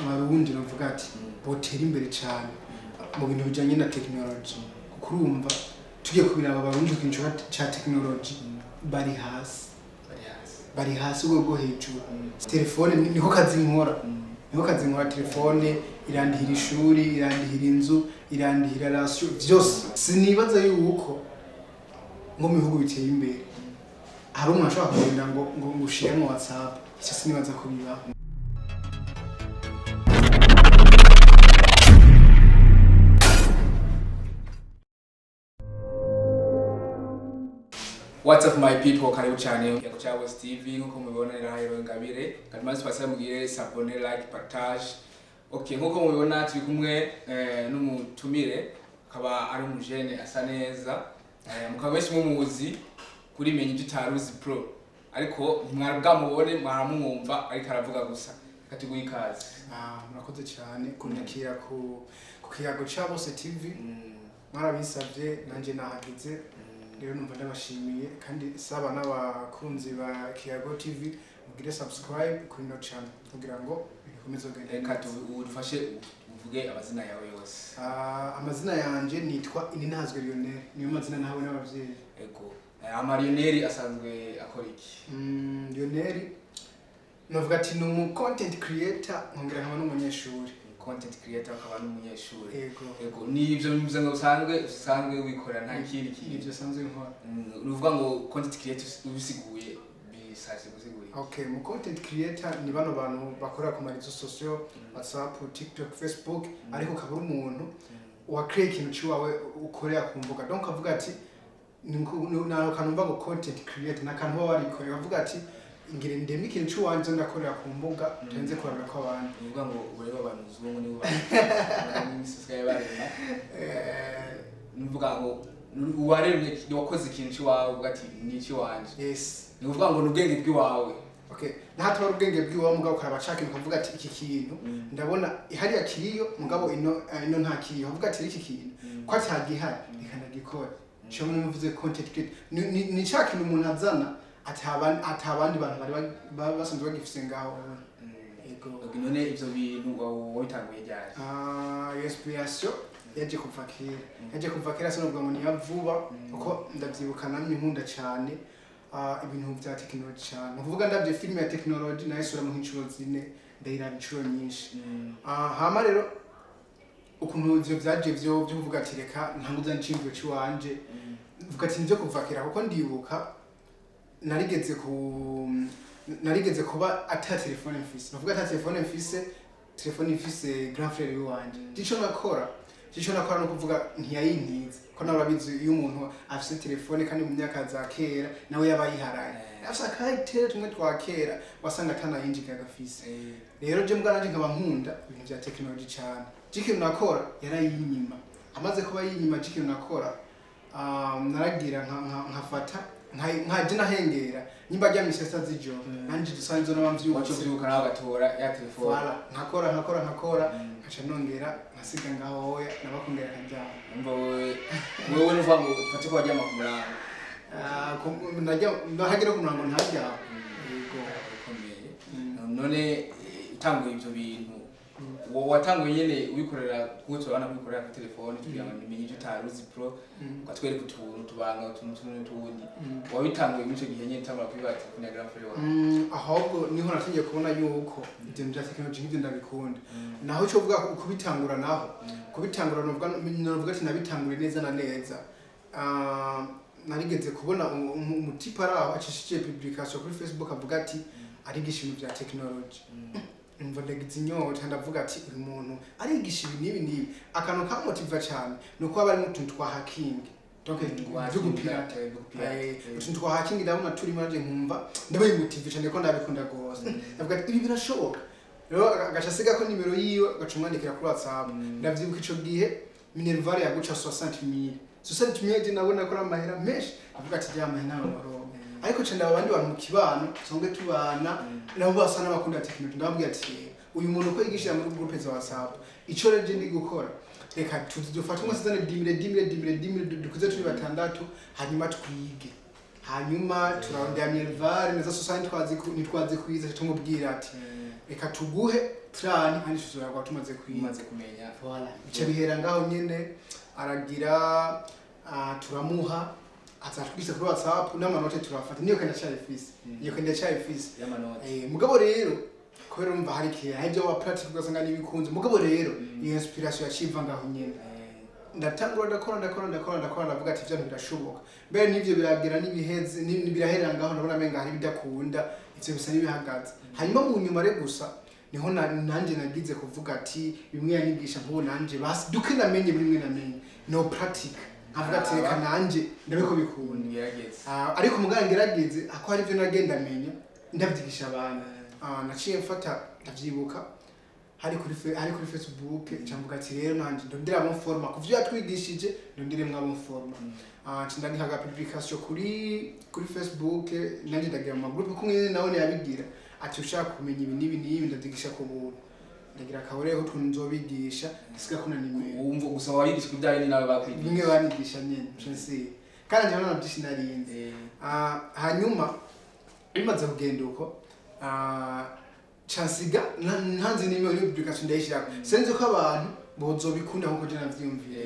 Abarundi navuga ati botera imbere cyane mu bintu bijanye na tekinoloji, kuko urumva tugiye kubiraba, Abarundi ku kintu ca tekinoloji bari hasi. Bari hasi. Bari hasi urwego rwo hejuru. Telefone niko kazi nkora, niko kazi nkora. Telefone irandihira ishuri, irandihira inzu, irandihira ration, vyose. Sinibaza yuko nko mu bihugu biteye imbere hari umuntu ashobora kugenda ngo ushiremo WhatsApp. Icyo sinibaza ko bibaho. What's up, my people? Karibu cyane ku cya West TV. Nkuko mubibona, Rahiro Ngabire kandi maze twasaba mugire s'abonner, like, partage. Okay, nkuko mubibona turi kumwe n'umutumire, akaba ari umujene asa neza, mukaba benshi mumuzi kuri Menya Ibyo Utaruzi Pro, ariko ntimwari bwamubone, mwaramumwumva ariko aravuga gusa. Reka tuguhe ikaze. Ah, murakoze cyane kunyakira ku kiyago cya Bose TV. Mwarabisabye, nanjye nahageze. Rero numva ndabashimiye, kandi saba n'abakunzi ba Kiyago TV mugire subscribe kuri ino channel kugira ngo bikomeze kugenda Reka neza. Udufashe uvuge amazina yawe yose. Ah, amazina yanje nitwa Ininahazwe Lionel, niyo mazina nahawe n'abavyeyi. Ego. Amarioneri asanzwe akora iki? Lionel novuga ati ni umu content creator, nkongera nkaba n'umunyeshuri. Content creator akaba n'umunyeshuri. Ego. Ego, ni ibyo bivuze ngo usanzwe wikorera, nta kindi kintu? Nivyo sanzwe nkora. Ni ukuvuga ngo content creator ubisiguye bishatse gusigura iki? Okay, mu content creator ni bano bantu bakora ku ma réseaux sociaux, WhatsApp, TikTok, Facebook, ariko ukaba uri umuntu wa create ikintu ciwawe ukorera ku mbuga. Donc avuga ati ni akantu mva ngo content creator ni akantu uba warikoreye, ukavuga ati ngire ndeme ikintu ciwanje ndakorera ku mbuga turenze kurabira ko abandi. Ni ukuvuga ngo urebe abantu uzungu nibo basigaye barema. Ni ukuvuga ngo uwaremye, wakoze ikintu c'iwawe, uvuga ati ni icy'iwanje. Yes. Ni ukuvuga ngo ni ubwenge bw'iwawe. Okay, ntahatwara ubwenge bw'iwawe, mugabo ukaraba ca kintu ukavuga ati iki kintu ndabona hariya kiriyo, mugabo ino nta kiriyo, ukavuga ati iki kintu ko atagihari reka ndagikora. Cyo muri muvuze content creator ni ca kintu umuntu azana atabandi bantu bari basanzwe bagifise ngaho. Ego. Ok, none ivyo bintu wabitanguye ryari? Ah, inspiration yaje kuva kera, yaje kuva kera, sinavuga ngo niya vuba, kuko ndavyibuka namye nkunda cyane ibintu vya tekinoloji cyane. Ni ukuvuga ndavye filime ya tekinoloji nayisuramo nk'inshuro zine, ndayiraba inshuro nyinshi. Hama rero ukuntu ivyo vyaje vyo kuvuga ati reka ntanguza n'iciyumviro ciwanje, mvuga ati nivyo kuva kera, kuko ndibuka narigeze kuba ata telefone mfise, navuga ata telefone mfise, telefone mfise grand frère wiwanje. Ico nakora no kuvuga ntiyayintiza, ko nawe urabizi iyo umuntu afise telefone, kandi mu myaka za kera nawe yaba yiharaye afise akayitere tumwe twa kera, wasanga atanayinjiga gafise. Rero je mbwa nanje nkaba nkunda ibintu vya tekinoloji cyane. Je ikintu nakora, yarayinyima. Amaze kuba yinyima, je ikintu nakora, naragira nkafata nkaje nahengera nimba aryamye saa sita z'ijoro, nanje dusanzwe naba Waca mvyutse. uvyuka nawe ugatora ya telefone. Voilà, nkakora, nkakora, nkakora, nkaca nongera nkasiga ngaho hoya nabakongera nkaryama. Umva, wewe nuvuga ngo ufate ko waryama ku murango? Ah, nahagera ku murango ntaryama. Yego. Ukomeye. None utanguye ivyo bintu, watanguye nyene ubikorera kuko turabona kubikorera kuri telefone, tugira ngo nimenye ivyo utaruzi Pro, ukatwereka utuntu tubanga, utuntu tumwe n'utundi. Wabitanguye muri ico gihe nyene utangura kwiba telefone ya grand frère wawe? Ahubwo niho natangiye kubona yuko ibyo bya tekinoloji nk'ibyo ndabikunda. Naho icyo uvuga kubitangura, naho kubitangura novuga ati nabitangure neza na neza. Narigeze kubona umutipe ari aho acishije publication kuri Facebook avuga ati arigisha ibintu bya tekinoloji. Umva, ndagize inyota, ndavuga ati uyu muntu arigisha ibi n'ibi n'ibi. Akantu kamotiva cyane ni uko haba harimo utuntu twa hacking, donc byo gupirata. Vyo gupirata. Utuntu twa hacking ndabona turimo, nanje nkumva ndabaye motivé cyane ko ndabikunda gose. Ndavuga ati ibi birashoboka. Rero agaca asiga ko nimero yiwe, agaca umwandikira kuri WhatsApp. Ndavyibuka ico gihe minerval yaguca 60 000. 60 000 je nabona ko ari amahera menshi, avuga ati rya mahera ntawe noronka. Ariko ca ndaba abandi bantu mu kibano dusanzwe tubana nabo basa n'abakunda tekinoloji, ndababwira ati uyu muntu uko yigishira muri groupe za WhatsApp, ico rero je ndi gukora, reka dufate umwe asizane 10 000, 10 000, 10 000, 10 000, dukuze turi batandatu, hanyuma twige. Hanyuma turarondera minerval neza, soixante ntitwazikwiza, tumubwira ati Reka tuguhe trani kandi tuzoragwa tumaze kwiga. Umaze kumenya. Voilà, bica bihera ngaho nyene. Aragira, turamuha, azatwigisha kuri WhatsApp n'amanote turafata. Niyo kandi ndacyayifise, niyo kandi ndacyayifise. Y'amanota. Mugabo rero kubera urumva hari kera, hari ibyo wa pratique ugasanga n'ibikunze. Mugabo rero iyo inspiration yaciva ngaho nyene. Ndatangura, ndakora, ndakora, ndakora, ndakora, ndavuga ati ivyo birashoboka. Mbere n'ivyo biragera n'ibiheze birahera ngaho, ndabona amenga hari ibidakunda, ivyo bisa n'ibihagaze. Hanyuma mu nyuma re gusa niho nanje nagize kuvuga ati bimwe yanyigisha nk'ubu nanje basi duke namenye, bimwe namenye no pratique, nkavuga ati reka nanje ndabe ko bikunda. Ngerageze. Ariko muganga ngerageze ako hari ibyo nagenda menya ndabyigisha abantu. Naciye mfata, ndavyibuka hari kuri Facebook, camvuga ati rero nanje ndondera abo mforma ku vyo yatwigishije, ndondere mwabo mforma. Nca ndandika aga publication kuri Facebook, nanje ndagira mu magroupe kumwe nawe yabigira ati ushaka kumenya ibi n'ibi n'ibi ndavyigisha ku buntu, ndagira akaboreho utuntu nzobigisha, ndasiga ko na nimero. Wumva gusa wabigisha ku byawe ni nawe bakwigisha. Bimwe banyigisha nyene nsi kandi njyewe nta byinshi narinzi. Hanyuma bimaze kugenda uko, cansiga ntanze nimero yo publication ndayishirako, sinzi ko abantu bozobikunda nkuko je navyiyumviye.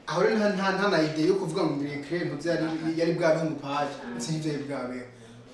Aho rero nta na idée yo kuvuga ngo ngire crème ntuzi yari bwabeho mu page, ndetse n'ivyo yari bwabeho.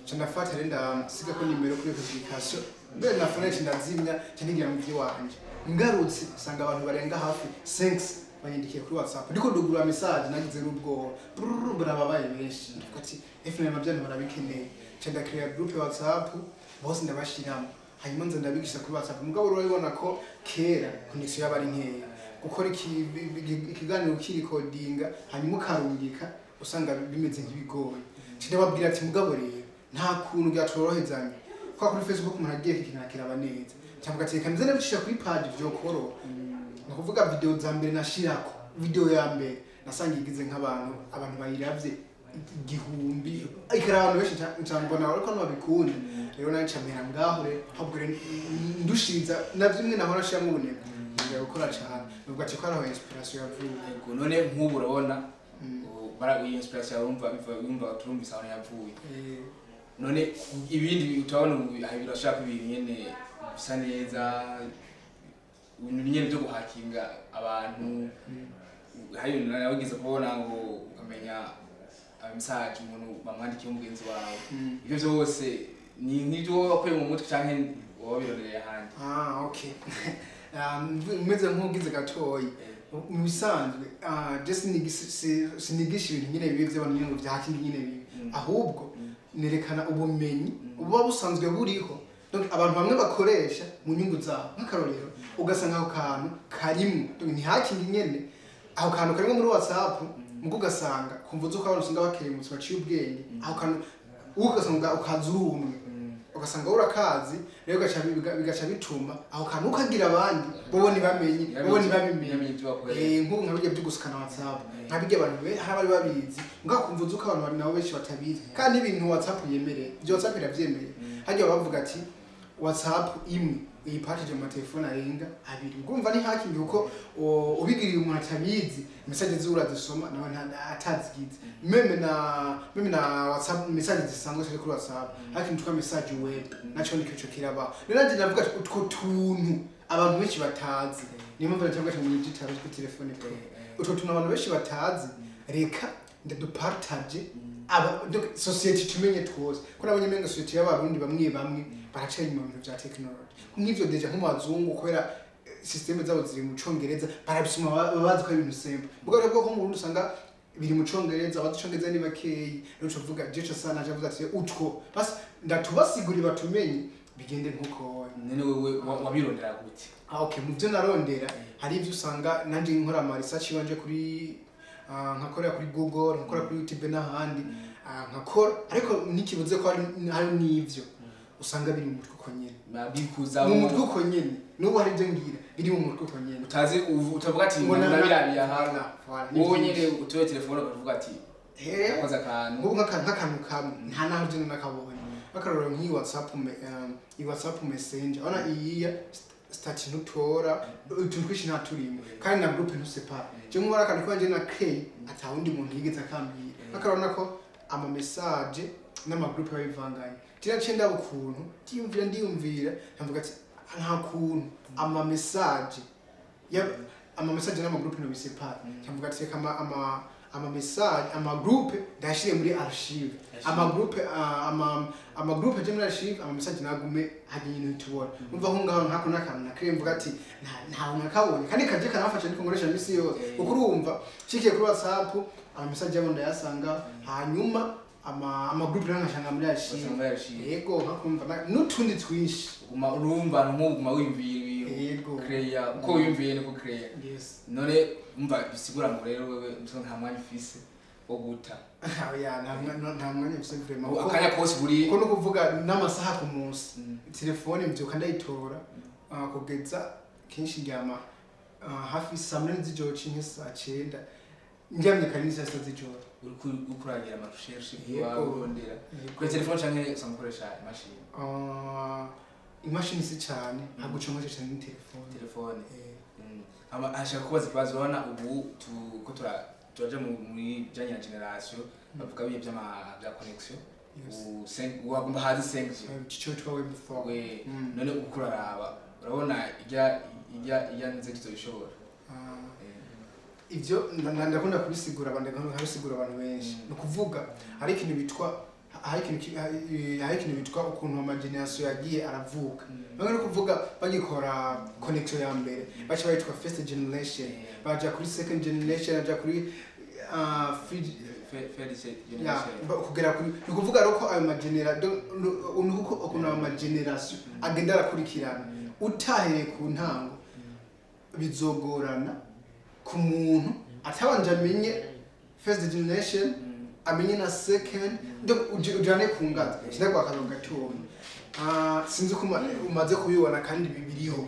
Nca ndafata rero ndasiga ko nimero kuri publication, mbere na fenêtre ndazimya, nca nigira mu vy'iwanje. Ngarutse usanga abantu barenga hafi 5 banyandikiye kuri WhatsApp. Ndiko ndugurura message, nagize n'ubwoba, brrr, mbona babaye benshi. Ndavuga ati finalement byantu barabikeneye. Nca ndakreya groupe ya WhatsApp, bose ndabashiramo, hanyuma nza ndabigisha kuri WhatsApp. Mugabo urabibona ko kera connexion yaba ari nkeya, gukora ikiganiro ukirikodinga hanyuma ukarungika usanga bimeze nk'ibigoye. Nca ndababwira ati mugabo rero nta kuntu byatworohezanya kwa kuri Facebook umuntu agiye kikintu neza, cyangwa ati reka nze ndabicisha kuri page vyokoroha. Ni ukuvuga video za mbere nashirako, video ya mbere nasanga igize nk'abantu, abantu bayiravye 1000, ikara abantu benshi. Nca mbona ariko babikunda rero, nawe nca mpera ngaho. Rero ahubwo rero ndushiriza na vyimwe nahora nshiramwo ubunebwe, ngiye gukora cane, nuvuga ati ko ariho inspiration yavuye. Yego, none nk'ubu urabona iyi inspiration urumva biva, urumva turumvise ahantu yavuye. None ibindi turabona ubu birashaka ibintu nyene bisa neza, ibintu nyene byo guhakinga abantu. Hari ibintu nawe wigeze kubona ngo ukamenya message umuntu bamwandikiye, umugenzi wawe? Ibyo byose ni nk'ibyo wowe wakuye mu mutwe canke wowe birondereye ahandi? Ah, okay. Meze nk'ugize gatoyi. Mu bisanzwe, je sinigisha ibintu nyine bibi vy'abantu nyine ngo vya hacking nyine bibi. Ahubwo nerekana ubumenyi buba busanzwe buriho. Donc abantu bamwe bakoresha mu nyungu zabo. Nk'akarorero, ugasanga ako kantu karimwo. Donc ni hacking nyene. Ako kantu karimwo muri WhatsApp, mugo ugasanga kumva uko abantu usanga bakerebutse baciye ubwenge. Ako kantu ugasanga ukaza uri umwe, ugasanga urakazi rero, bigaca bituma aho kantu ukagira abandi bobo ntibamenye, bobo ntibabimenye. Ntibamenye ibyo bakorera. Nk'ubu nka bijya byo gusikana WhatsApp, nka bijya abantu hari abari babizi, mbwa kumva uzi ko abantu nabo benshi batabizi. Kandi ibintu WhatsApp yemereye, ibyo WhatsApp iravyemereye. Harya baba bavuga ati WhatsApp imwe uyipatije mu matelefone arenga abiri, ubwo ni hacking, kuko ubigiriye umuntu atabizi, message ziwe urazisoma nawe atazigize. Même na WhatsApp message zisanzwe ziri kuri WhatsApp, hacking twa message web naco ni cyo kiraba. Rero nanje ndavuga ati utwo tuntu abantu benshi batazi, niyo mpamvu ndavuga ati mu digital kuri telefone pro, utwo tuntu abantu benshi batazi reka ndadupartage, aba donc société tumenye twose, ko nabonye menga société y'Abarundi bamwe bamwe baracaye inyuma mu bintu vya technology nk'ivyo. Déjà nko mu bazungu, kubera système zabo ziri mu Congereza, barabisoma, baba bazi ko ari ibintu simple. Mugabo rero ko mu Burundi usanga biri mu Congereza, abazi Icongereza ni bakeyi. Rero uca uvuga je sana naje avuga ati utwo basi ndatubasigurira batumenye, bigende nkuko. None wewe wabirondera gute? Ah, okay, mu byo narondera hari ibyo usanga nanje nkora ama research iwanje kuri, nkakorera kuri Google, nkakora kuri YouTube n'ahandi, nkakora, ariko ntikibuze ko hari n'ivyo usanga biri mu mutwe uko nyene. Bikuza Mu mutwe uko nyene, n'ubu hari ibyo ngira biri mu mutwe uko nyene. Utazi utavuga ati Ngo ndabirabiye aha. Voilà, voilà, ni Wowe vyinshi. nyene utoye telefone ukavuga ati nakoze akantu. Nk'ubu nk'akantu kamwe nta naho je nakabonye, akarorero nk'iyi WhatsApp, iyi WhatsApp Messenger, urabona iyiya statut ntutora utuntu twinshi, nta turimo, kandi na groupe ntusepara. Je nk'ubu akantu kanje na K ata wundi muntu yigeze akambwira, akarabona ko ama message n'ama groupe babivanganye. Tiraciye ndaba ukuntu ndiyumvira, ndiyumvira, nkavuga ati nta kuntu ama message ya ama message n'ama groupe no bisepara. Nkavuga ati reka ama message, ama groupe ndayashire muri archive. Ama groupe, ama groupe aje muri archive, ama message nagume hajya nyine tubona. Umva nko ngaho nkako n'akantu nakriye, mvuga ati ntawe nakabonye kandi kaje kanafasha, ndiko nkoresha misi yose. Kuko urumva nshikiye kuri WhatsApp, ama message yabo ndayasanga, hanyuma ama groupe nayo nkashanga muri archive. Usanga muri archive. Yego, nkakumva n'utundi twinshi. Uguma urumva nk'ubu uguma wiyumvira ibintu. Yego. Creya uko wiyumviye niko creya. Yes. None umva bisigura ngo rero wewe musa nta mwanya ufise wo guta? Oya, nta mwanya mfise vraiment. Akanya kose buri Kuko no kuvuga n'amasaha ku munsi, telefone mbyuka ndayitora, kugeza kenshi ndyama hafi saa 8 z'ijoro canke saa 9, ndyamye kare ni saa 6 z'ijoro. Uriko uragira ama recherche? Yego. Urondera kuri telefone canke usanga ukoresha imashini? Imashini si cane, ntabwo uca nkoresha cane, ni telefone. Telefone. Eh. Ashaka kubaza ikibazo. Urabona ubu ko turaja muri bijanye na generation, bavuga biye vy'ama bya connection. Yes. Ubu wagomba hazi 5G. Ico citwa web 4. We none uko uraraba, urabona ijya nze tuzoshobora? Ivyo ndakunda kubisigura abantu, ndakunda kubisigura abantu benshi. Ni ukuvuga hari ikintu bitwa hari ikintu bitwa ukuntu ama generation yagiye aravuka. Bamwe no kuvuga bagikora connection ya mbere baca bayitwa first generation, baja kuri second generation, baja kuri Third ya generation. Kugera kuri, ni ukuvuga rero ko ayo magenera ni uko ukuntu ayo ma generation agenda arakurikirana, utahereye ku ntango bizogorana ku muntu atabanje amenye first generation, amenye na second, donc ujane ku ngazi. Sinagwa akarongo gatoya. Sinzi ko umaze kubibona kandi biriho.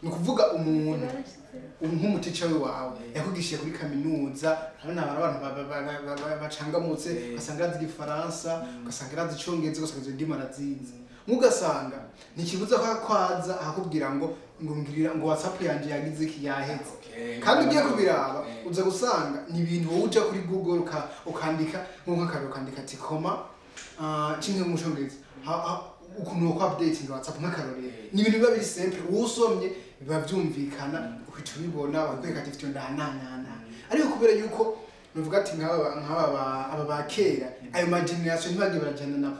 Ni ukuvuga umuntu nk'umutica wawe yakugishije kuri kaminuza, urabona hari abantu bacangamutse, ugasanga arazi igifaransa, ugasanga arazi icongereza, ugasanga izo ndimi arazizi, mugasanga ntikibuza ko kwaza akakubwira ngo ngirira ngo WhatsApp yanje yagize iki, yaheze. Kandi ugiye kubiraba, uza gusanga ni ibintu wowe uja kuri Google ukandika nk'akarero, ukandika ati koma kimwe mu congereza, ukuntu wo updating WhatsApp nk'akarorero. Ni ibintu biba biri simple, uwo usomye biba byumvikana, uhita ubibona, bakwereka ati ifite ndananana. Ariko kubera yuko nuvuga ati nk'aba aba ba kera, ayo ma generation ntibagiye barajyana nabo.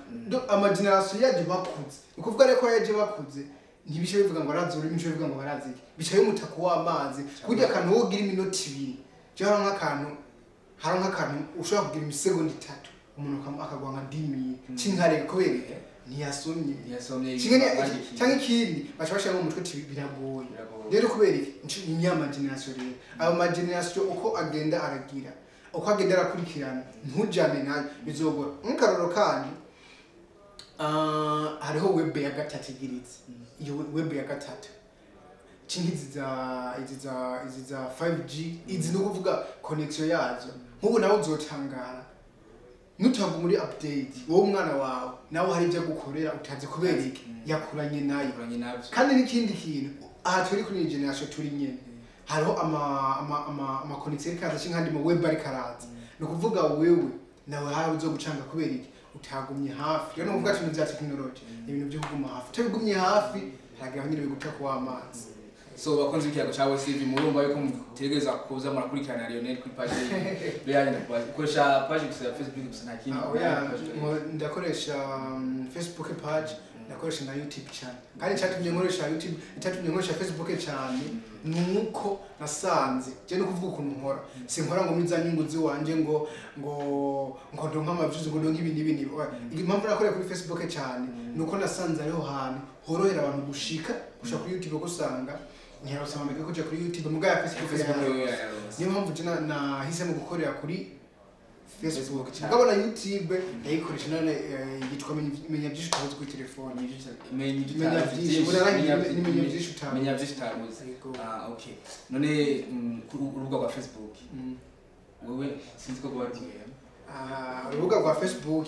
Ama generation yaje bakuze, ni ukuvuga rero ko yaje bakuze, ntibice bivuga ngo arazi ururimi, bice bivuga ngo barazi iki, bica bimutaka w'amazi kurya akantu wowe ugira iminota 2. Je hari nk'akantu ushobora kugira imisegonda 3, umuntu akagwa nka dimiye cinkareka kubera iki? Ntiyasomye. Ntiyasomye. Kimwe Bandikiye. Cyangwa ikindi baca bashira mu mutwe ati biragoye. Biragoye. Rero kubera iki? Ni ya ma generation rero, ayo ma generation uko agenda aragira, uko agenda arakurikirana, ntujane nayo bizogora. Nk'akarorero kandi, hariho web ya gatatu igiritse. Iyo web ya gatatu cinki izi za 5G, izi ni ukuvuga connection yazo nk'ubu nawe uzotangara nutanga muri update, wowe umwana wawe nawe hari ibyo agukorera utazi kubera iki yakuranye nayo. Yakuranye navyo. Kandi n'ikindi kintu, aha turi kuri iyi generation turi nyene, hariho ama connection ariko araza canke andi ma web ariko araza. Ni ukuvuga wewe nawe hari uzogucanga kubera iki utagumye hafi. Rero ni ukuvuga ati ibintu vya technology ni ibintu byo kuguma hafi, utabigumye hafi haragira aho nyine biguca ku amazi. So bakunzi b'ikiyago ca CV, murumva yuko mutegereza kuza murakurikirana Lionel kuri page yanyu. Ukoresha page gusa ya Facebook gusa, nta kindi? Ah, oya, ndakoresha Facebook page, ndakoresha na YouTube channel. Kandi icyatumye nkoresha YouTube, icyatumye nkoresha Facebook cyane nuko nasanze je no kuvuga ukuntu nkora, sinkora ngo muri za nyungu ziwanje ngo ndonke ama views, ngo ndonke ibi n'ibi n'ibi. Oya, impamvu nakoreye kuri Facebook cyane nuko nasanze ariho hantu horohera abantu gushika kuri YouTube, kuko usanga ntiyarose amamega kuja kuri YouTube, muga ya Facebook Facebook yaronse. yo yaronse. Niyo mpamvu je nahisemo gukorera kuri Facebook. Facebook cyane. Mugabo na YouTube ndayikoresha none, yitwa Menya Byinshi Utazi kuri telefone. Menya Menya byinshi, ni menya byinshi utazi. Menya byinshi utaruzi. Yego. Ah, okay. None ku urubuga rwa Facebook, wewe sinzi ko rwaba rugiye? Ah, urubuga rwa Facebook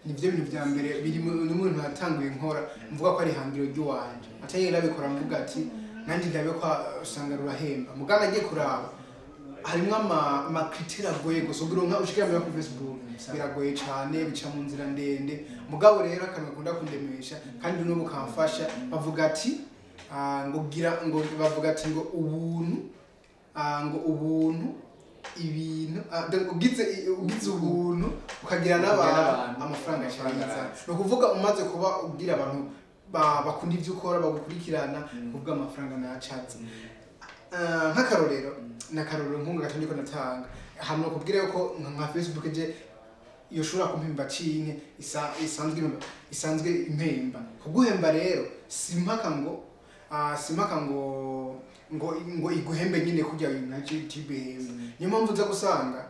nivyo bintu vya mbere biri n'umuntu yatanguye nkora, mvuga ko ari ihangiro ry'iwanje, atari nabikora mvuga ati nanjye ndabe ko usanga rurahemba, mugana agiye kuraba. Harimwo ama critères agoye gusa kugira ngo ushikire amahera kuri Facebook. Biragoye cane, bica mu nzira ndende. Mugabo rero akantu gakunda kundemesha kandi n'ubu kamfasha, bavuga ati ngo gira ngo bavuga ati ngo ubuntu ngo ubuntu ibintu donc ugize ubuntu ukagira n'abantu, n'abantu, amafaranga amafaranga acayiza. araza. Ni ukuvuga umaze kuba ubwira abantu bakunda ibyo ukora, bagukurikirana, kuvuga amafaranga nayacaza. Nk'akarorero n'akarorero nkunga gato ndiko natanga hano, kubwira yuko nka Facebook je yoshobora kumpemba cinke isanzwe impemba. Kuguhemba rero simpaka ngo simpaka ngo iguhembe nyine kurya nka YouTube ihemba. Niyo mpamvu uza gusanga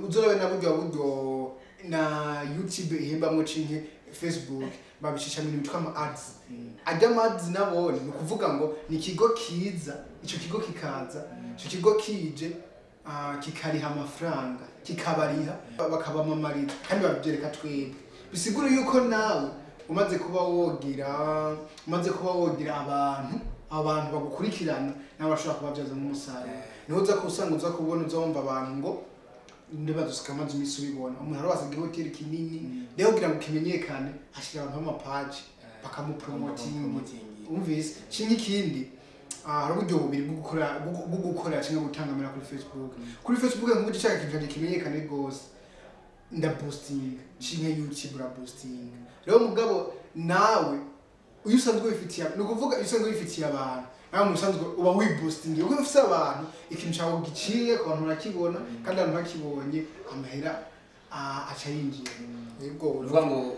uzorabe na buryo na YouTube ihembamwo cinke Facebook, babicisha mu bintu bitwa ama ads. Ajya ama ads nabone ni ukuvuga ngo ni ikigo kiza, ico kigo kikaza, ico kigo kije kikariha amafaranga, kikabariha, bakabamamariza kandi babyereka twebwe. Bisigura yuko nawe umaze kuba wogira abantu bagukurikirana, nawe bashobora kubabyazamo umusaruro. Niho uza kusanga, uza kubona, uza wumva abantu ngo ndibaza amaze iminsi ubibona, umuntu arabasa igihoteli kinini rero kugira ngo kimenyekane ashyira abantu b'amapaji bakamupromotinga. Umvise kimwe ikindi, hari uburyo bubiri bwo gukora cyangwa gutanga amahera kuri Facebook. Kuri Facebook nk'ubu ushaka ikintu cyanjye kimenyekane rwose, ndaboostinga, canke YouTube uraboostinga. Rero mugabo nawe iyo usanzwe wifitiye, ni ukuvuga iyo usanzwe wifitiye abantu, nawe mu busanzwe uba wiboostinga kuko iyo ufise abantu, ikintu cyawe giciye ku bantu barakibona, kandi abantu bakibonye amahera aca yinjira. Yego. Uvuga ngo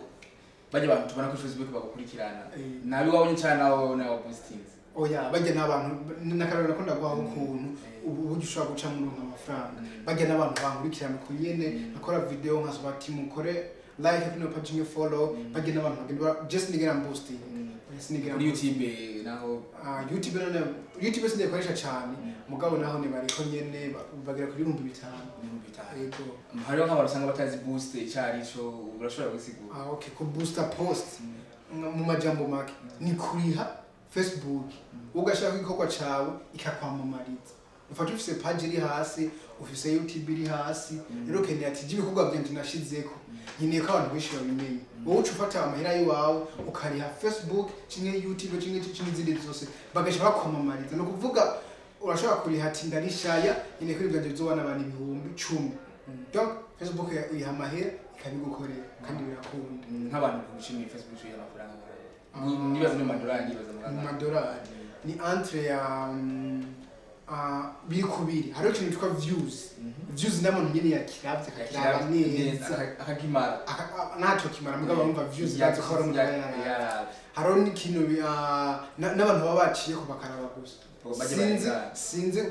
bajya abantu tubona kuri Facebook bagukurikirana, nabi wabonye cyane nawe boostinze? Oya, bajya n'abantu n'akarorero nakunda guhaho ukuntu ubu uburyo ushobora guca muronka amafaranga. Bajya n'abantu bankurikirana uko nyene nakora video nkasaba ati mukore like kuri ino page, nke follow. Bajya n'abantu bagenda just nigera boosting. Oya, sinigera Kuri boosting. YouTube naho? YouTube none YouTube sinayikoresha cyane, mugabo naho nibariko nyene bagera kuri 5000. 5000? Yego. Hariho nk'abantu usanga batazi boost icyo ari cyo, urashobora gusigura? Okay, ku booster post mu majambo make ni kuriha Facebook, ugashaka igikorwa cawe ikakwamamariza. Ufata ufise page iri hasi, ufise YouTube iri hasi, rero ukeneye ati je ibikorwa vyanje nashizeko nkeneye ko abantu benshi babimenya. Wowe uca ufata amahera y'iwawe ukariha Facebook canke YouTube canke izindi zose, bagaca bakwamamariza. Ni ukuvuga urashobora kuriha ati ndarishaya, nkeneye ko ibintu vyanje bizobona abantu 10,000. Donc Facebook uyiha amahera ikabigukorera kandi birakunda. Nk'abantu 10,000, Facebook iha amafaranga angahe? Nibaza no madolari, nibaza Mu mu madolari ni entre ya biri kubiri. Hariho ikintu cyitwa views. Views n'amuntu nyene yakiravye akakiraba neza, akakimara. Ntacyo kimara, mugabo bumva views bazi ko hari umuntu aba yaravye. Yaravye. Hariho n'ikintu n'abantu baba baciye ko bakaraba gusa. Bajya Sinzi. barengana. Sinzi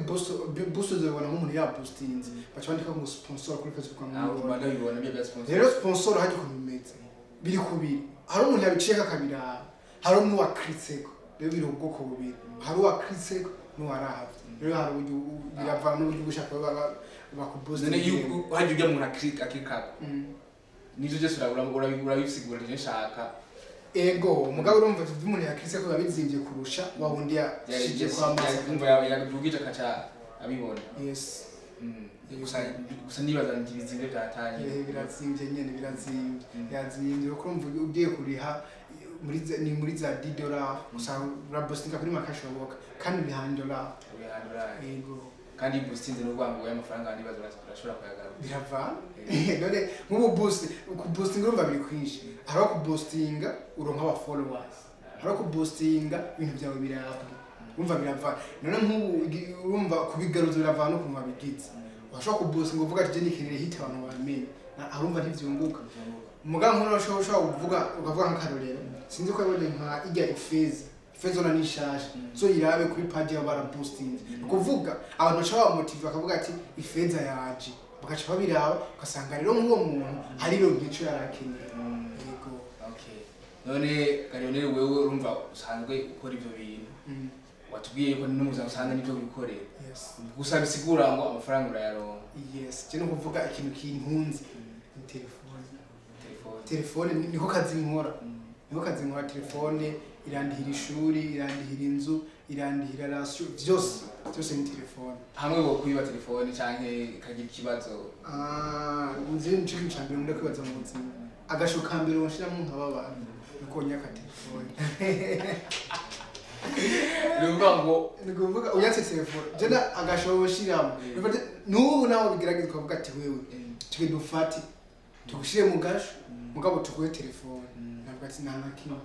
boost uzobona nk'umuntu yaboostinze, baca bandika ngo sponsor kuri Facebook, Aho nkamubona. ndabibona byo bya sponsor. Rero sponsor hajya ukuntu bimeze, biri kubiri. Hari umuntu yabiciyeko akabiraba, hari n'uwakritseko. Rero biri ubwoko bubiri, hari uwakritseko n'uwaravye. Rero hari uburyo biravana n'uburyo ushaka bakuboost. None iyo hajya ujya umuntu akikako, nivyo byose urabisigura ivyo nshaka. Ego, mugabo urumva ivyo umuntu yakritseko biba bizimvye kurusha wa wundi yashije kwa maso. Umva yadugije akaca abibona. Yes. Gusa nibaza nti bizimvye byatanye. Birazimvye nyene, birazimvye. Birazimvye kuko urumva ugiye kuriha ni muri za $10 gusa, uraboostinga kuri make ashoboka kandi bihandura. Bihandura. Ego. Kandi boostinze n'ubwo ngo y'amafaranga nibaza urashobora kuyagarura. Biravana. None nk'ubu boost, kuboostinga urumva biri kwinshi. Hariho kuboostinga uronka aba followers, hariho kuboostinga ibintu byawe birabwa. Urumva biravana. None nk'ubu urumva kubigaruza biravana n'ukuntu wabigize. Washobora kuboostinga uvuga ati je nikeneye hit abantu bamenye. Urumva ntivyunguka. Mugabo nk'uno ushobora kuvuga, ukavuga nk'akarorero, sinzi ko yabonye nka ijya ifeza, ifeza ona ni nshasha, so irabe kuri page yabo baraboostinze. Ni ukuvuga abantu baca babamotiva bakavuga ati ifeza yaje, bagaca babiraba, ugasanga rero nk'uwo muntu arironka ico yari akeneye. Yego. Okay, none Garionel, wewe urumva usanzwe ukora ivyo bintu, watubwiye ko n'umuzima usanzwe nivyo wikorera, Yes. gusa bisigura ngo amafaranga urayaronka? Yes, je no kuvuga ikintu kintunze ni telefone. Telefone. Telefone niko kazi nkora, niko kazi nkora, telefone. Irandihira ishuri, irandihira inzu, irandihira ration, vyose vyose ni telefone. Hamwe bo kwiba telefone canke ikagira ikibazo? Ah, nzi nico kintu ca mbere nkunda kwibaza mu buzima. Agasho ka mbere wonshiramwo nkababara nuko nyaka telefone. Ni ukuvuga ngo Ni kuvuga unyatse telefone jena agasho wonshiramwo. N'ubu nawe bigerageza ukavuga ati: "Wewe, tuge dufate tugushire mu gasho, mugabo tuguhe telefone." Navuga ati nta na kimwe,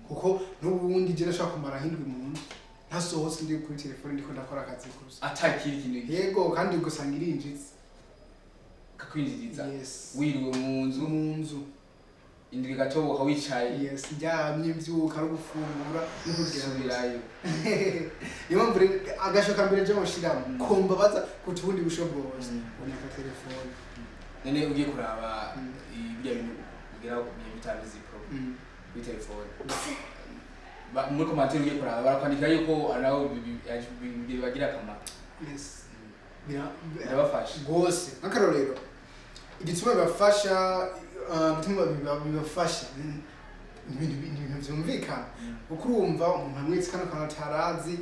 kuko n'ubundi je nashobora kumara hindwi mu nzu ntasohotse, ndi kuri telefone, ndiko ndakora akazi gusa. Atakiri ikintu. Yego, kandi ugasanga irinjitse. Kakwinjiriza. Yes. Wiriwe mu nzu. Mu nzu. Indwi gatoboka wicaye. Yes, ndyamye, mvyuka ari gufungura no kugira. Subirayo. Niyo mpamvu rero agasho ka mbere je mushiramo kombabaza kuta ubundi busho bwose, unyaka telefone. None ugiye kuraba ibya bintu ugera ku bintu bitabizi pro kuri telefone, muri commentaire ugiye kuraba barakwandikira yuko nawe bibagira akamaro. Yes. Birabafasha. Rwose. Nk'akarorero, igituma bibafasha, igituma bibafasha ni ibintu vyumvikana, kuko urumva umuntu amwitse kano kantu atarazi,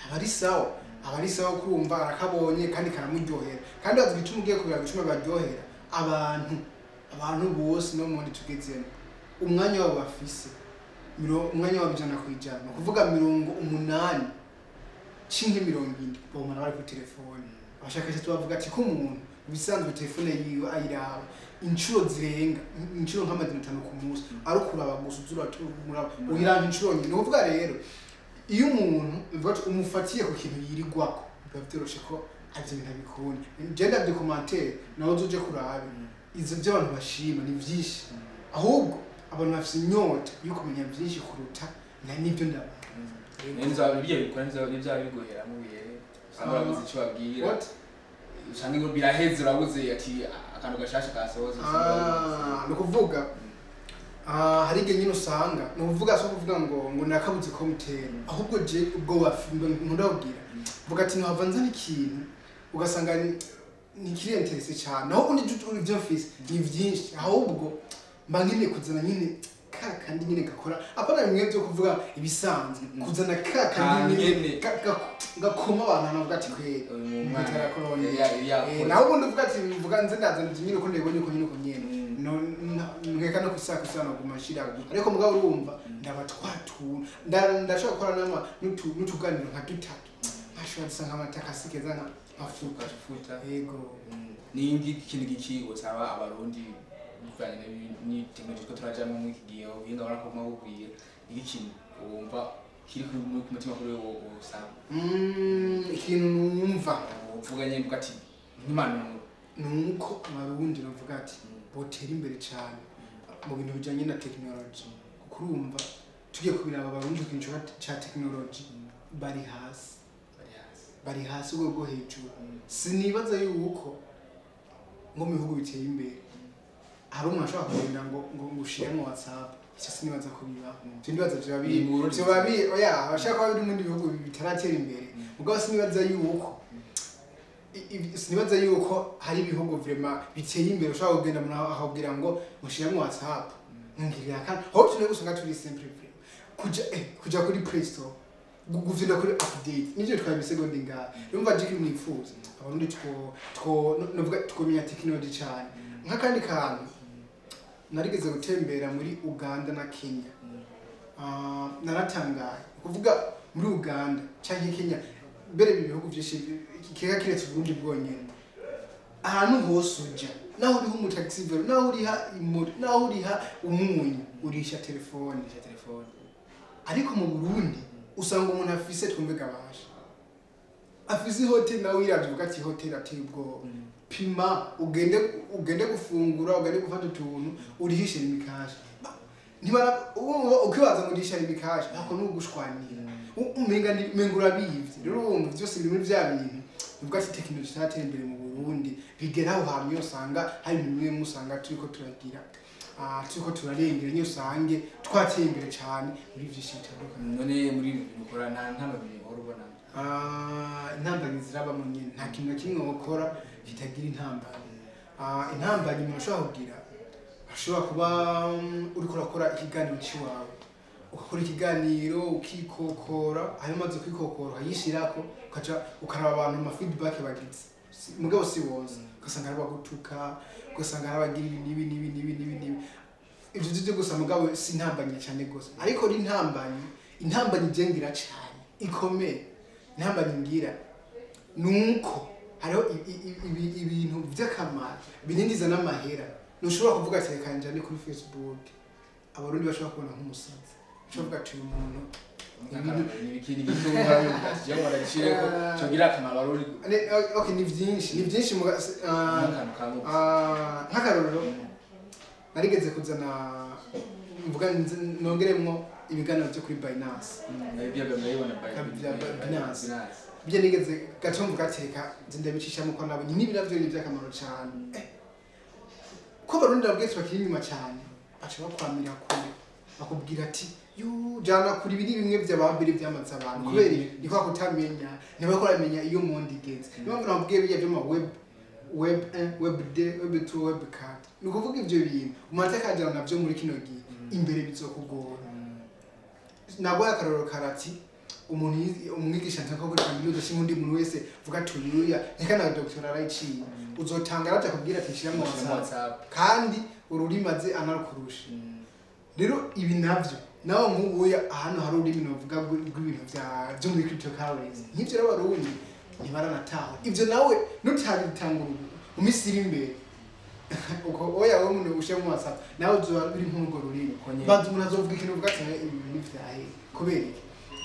aba ari sawa, aba ari sawa kurumva arakabonye kandi karamuryohera. Kandi bazi igituma, ugiye kubira igituma baryohera abantu bose no mundi tugezemo, umwanya wabo bafise umwanya wabo 100%, ni ukuvuga 80 cinke 70 bawumara bari kuri telefone. Abashakashatsi bavuga ati ko umuntu mu bisanzwe telefone yiwe ayiraba inshuro zirenga inshuro nka 500 ku munsi, ari ukuraba gusa, uza uraba uyiraba inshuro nyinshi. Ni ukuvuga rero iyo umuntu bivuga ati umufatiye ku kintu yirigwako, biba vyoroshe ko ivyo bintu abikunda. Je ndavye commentaire, nawe uzoje kurabe ivyo vy'abantu bashima ni vyinshi, ahubwo abantu bafise inyota yo kumenya vyinshi kuruta na n'ivyo ndabaha. None ibyo bikora ntibyaba bigohera mu bihe usanga urabuze icyo babwira? What? Usanga ngo biraheze, urabuze ati akantu gashasha kasohotse, usanga urabuze. Ah, ni ukuvuga hari igihe nyine usanga, ni ukuvuga si ukuvuga ngo nakabuze ko mutera, ahubwo je ubwo nkunda kubwira, mvuga ati ntuhava nzana ikintu ugasanga ntikiri intéressé cyane. Naho ubundi ivyo mfise ni vyinshi, ahubwo mba nkeneye kuzana nyine ka kandi nyine gakora, apana bimwe byo kuvuga ibisanzwe, kuzana ka kandi nyine Kanyene. gakoma abantu banavuga ati kweri Uyu mwana mutarakoroni. yari yakoze. Naho ubundi uvuga ati mvuga nze ndazana ivyo nyine uko ndabibonye, uko nyine uko nyene. No nkeka no kusa naguma nshira, ariko mugabo urumva ndaba twatura, ndashobora gukora nama n'utuganiro nka dutatu, nkashobora dusa nk'amatakasi keza nkafuka. Ugafuta. Yego. Ni ikintu giki usaba Abarundi bivanye n'itekinoloji ko turajamwo muri iki gihe, ubuhinga ubona ko buguma bugwira? Ni ikintu wumva kiri ku mutima kuri wewe usaba? Ikintu numva uvuga nyine uvuga ati nk'impanuro. Nuko Abarundi bavuga ati botera imbere cyane mu bintu bijanye na tekinoloji, kuko urumva tugiye kubiraba, Abarundi ku kintu ca tekinoloji bari hasi. Bari hasi. Bari hasi urwego rwo hejuru. Sinibaza yuko nko mu bihugu biteye imbere hari umuntu ashobora kugenda ngo ushiremo WhatsApp. Icyo sinibaza ko bibaho. Ivyo ndibaza vyoba biri Ni mu Burundi. vyoba biri, oya, abashaka kuba biri mu bindi bihugu bitaratera imbere. Mugabo sinibaza yuko sinibaza yuko hari ibihugu vraiment biteye imbere ushobora kugenda umuntu akakubwira ngo mushiremo WhatsApp ngirira kandi aho turi gusanga turi simple vraiment kuja kuri Play Store, gufyonda kuri update, nivyo twaba imisegonda ingahe. Urumva je nifuza Abarundi two two novuga twomenya technology cyane. Nk'akandi kantu, narigeze gutembera muri Uganda na Kenya. Ah, naratangaye. Kuvuga muri Uganda cyangwa Kenya, mbere ibi bihugu byinshi keka kiretse Uburundi bwonyene, ahantu hose uja, naho uriha umutaxi vélo, naho uriha imoto, naho uriha umunyu, urisha telefone. Urisha telefone. Ariko mu Burundi usanga umuntu afise, twumve gabasha, afise ihoteli, nawe wiravye uvuga ati hoteli ateye ubwoba, pima ugende gufungura, ugende gufata utuntu, urihishe imikasha. Ntibara ubu ukibaza ngo urisha imikasha ako ni ugushwanira, umenga urabivye. Rero urumva vyose biri muri vya bintu uvuga ati tekinoloji itatera imbere mu Burundi, bigera aho hantu iyo usanga hari ibintu bimwe usanga turiko turagira, turiko turarengera, niyo usange twateye imbere cane muri vyinshi bitandukanye. None muri ibi bintu ukora nta ntambamyi uhora ubona? Ah, intambamyi zirabamo nyine. Nta kintu na kimwe wokora kitagira intambamyi. Intambamyi umuntu ashobora kugira, ashobora kuba uriko urakora ikiganiro c'iwawe. Ugakora ikiganiro, ukikokora, hanyuma umaze kwikokora ukayishirako, ukaca ukaraba abantu ama feedback bagize. Mugabo si bose, ugasanga ari abagutuka, ugasanga ari abagira ibi n'ibi n'ibi n'ibi n'ibi n'ibi, ivyo vyo gusa. Mugabo si intambanye cyane gose, ariko ni intambanye je ngira cyane ikomeye. Intambanye ngira nuko hariho ibintu vy'akamaro bininjiza n'amahera, ntushobora kuvuga ati reka njane kuri Facebook, Abarundi bashobora kubona nk'umusazi, ushobora kuvuga ati uyu muntu. Ni ibiki, ni ibiki wumva bivuga ati jewe ndagishireko cogira akamaro Abarundi? Okay, ni vyinshi, ni vyinshi Nk'akantu kamwe. Nk'akarorero, narigeze kuzana, mvuga nongeremwo ibiganiro byo kuri Binance. Ibyo ndabibona. Bya Binance. Ibyo nigeze gato mvuga ati reka nze ndabicishamo, ko nabonye n'ibi navyo ni iby'akamaro cyane. Ko Abarundi babwiye bakiri inyuma cyane, baca bakwamira kure, bakubwira ati yu jana kuri ibi ni bimwe by'abambere byamaze abantu. Kubera ibi ni kwa kutamenya, ntibako baramenya iyo monde igeze. Niyo mpamvu nakubwiye bijya by'ama web 1, web 2, web 3, web 4. Ni ukuvuga ivyo bintu umuntu atakajana navyo muri kino gihe, imbere bizokugora. Nagwaye akarorero karati umuntu umwigisha nka kuri kaminuza cyangwa undi muntu wese vuga ati uyuya reka na doctorat arayiciye, uzotanga araja kubwira ati shira mu WhatsApp, WhatsApp. Kandi ururimi azi anarukurusha. Rero ibi navyo nawe nk'ubuya ahantu hari ururimi novuga rw'ibintu byo muri cryptocurrency nk'ivyo, rero Abarundi ntibaranataha ivyo. Nawe nutabitangura ubu, mu minsi iri imbere uko oya wowe umuntu ushyira mu WhatsApp, nawe uzoba biri nk'urwo rurimi. Uko nyene. Banza umuntu azovuga ikintu uvuga ati ibi bintu vyahe, kubera iki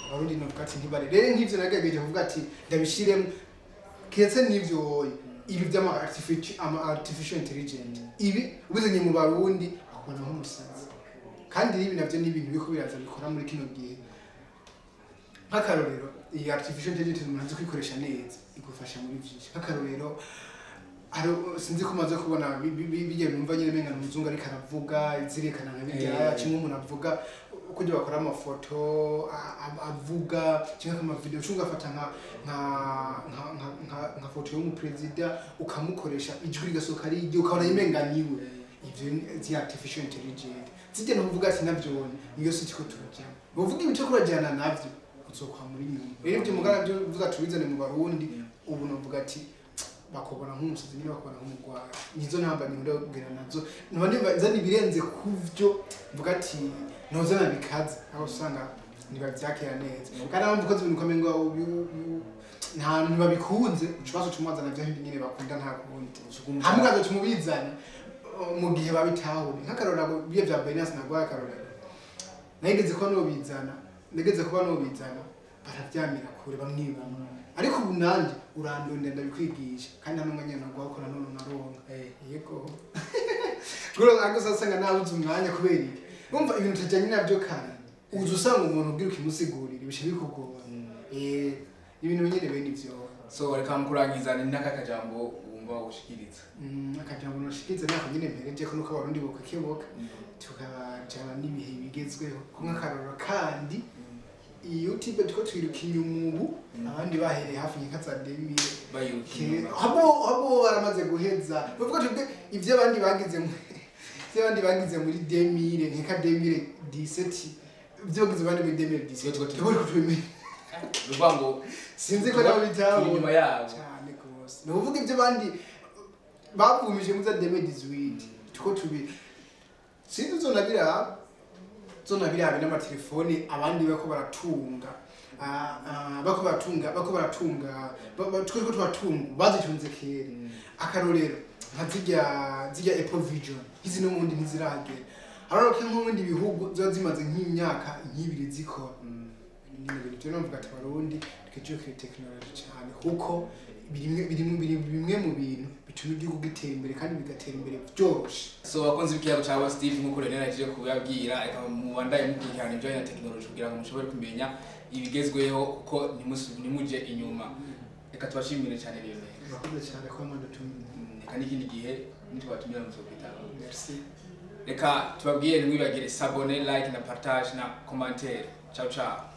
Abarundi novuga ati ntibare. Rero nk'ivyo nagerageje kuvuga ati ndabishiremo, kiretse n'ivyo wowe ibi by'ama artificial intelligence, ibi ubizanye mu Barundi bakubona nk'umusazi. Kandi ibi navyo ni ibintu biriko biraza bikora muri kino gihe. Nk'akarorero, iyi artificial intelligence umuntu azi kwikoresha neza igufasha muri vyinshi. Nk'akarorero, sinzi ko umaze kubona bijya numva nyine menga umuzungu ariko aravuga, zirekana nka bijya kimwe umuntu avuga uko bakora amafoto avuga cyangwa ama video, ushobora ugafata nka foto y'umuperezida ukamukoresha, ijwi rigasohoka ari iryo, ukabona imenga niwe. Ivyo ni artificial intelligence. Zijya no kuvuga ati navyone niyo si tiko turajyamo, uvuga ibice kurajyana navyo uzokwa muri nyuma. Rero ibyo mugana byo uvuga tubizane mu Barundi ubu, novuga ati bakobona nk'umusazi nyine, bakobona nk'umugwayi. Nizo ntambamyi nkunda kugira nazo, naba nimba nzana ibirenze kuvyo mvuga ati nozana bikaze, aho usanga ntibavyakira neza. Kandi aho mvuga ibintu ukamengo nta ntibabikunze, ucubazo tumwazana vya bindi nyine bakunda, nta kundi. Hamwe ukaza tumubizana mu gihe babitahure. Nk'akarorero, biye vya Binance, naguhaye akarorero, nageze kuba nobizana, nageze kuba nobizana, baravyamira kure bamwe bamwe. Ariko ubu nanjye urandondera ndabikwigisha, kandi nta n'umwanya naguha ko nanone unaronka. Yego, kuro ariko usanga nabuze umwanya. Kubera iki? Urumva ibintu utajyanye nabyo kare, uza usanga umuntu ubwira ukimusigurira ibice bikugora. Ibintu nyine bene ivyo. So reka mukurangiza, ni n'aka kajambo wumva ushikiriza? Akajambo noshikiriza nako nyine mpereje ko nuko Abarundi bokwikebuka, tukajana n'ibihe bigezweho. Ko nk'akarorero kandi, iyi YouTube turiko twiruka inyuma ubu, abandi bahereye hafi nka za 2000 Bayiruka inyuma. Habo baramaze guheza. Bavuga twebwe ivyo abandi bagize muri 2000, nka 2017, ivyo bagize abandi muri 2017, Twe turiko tubimenya. Ni ukuvuga ngo Sinzi ko nabo turi bitabo inyuma yabo. Cyane gose. Ni ukuvuga ibyo abandi bavumije muri za 2018 tuko tubi, sinzi, uzonabirabe n'amatelefoni abandi bako baratunga. Bako baratunga, twiko turatunga, bazitunze kera. Akarorero nka zirya Apple Vision, izi n'ubundi ntiziragera. Hararo ko nko mu bindi bihugu ziba zimaze nk'imyaka nk'ibiri zikora. Nyine ibintu byo navuga ati Abarundi twijukire tekinoloji cyane, kuko biri bimwe mu bintu bituma igihugu gitera imbere, kandi bigatera imbere byoroshe. So bakunzi b'ikiyago cya Boss Steve, nk'uko Lionel agiye kubabwira, reka mubandanye mukurikirana ibijyanye na tekinoloji kugira ngo mushobore kumenya ibigezweho, kuko ntimuje inyuma. Reka tubashimire cyane, Lionel. Murakoze cyane kuba mwadutumiye. Reka n'ikindi gihe nitubatumira muzokwitaba. Merci. Reka tubabwire ntimwibagire s'abonner, like na partage na commentaire. Ciao ciao.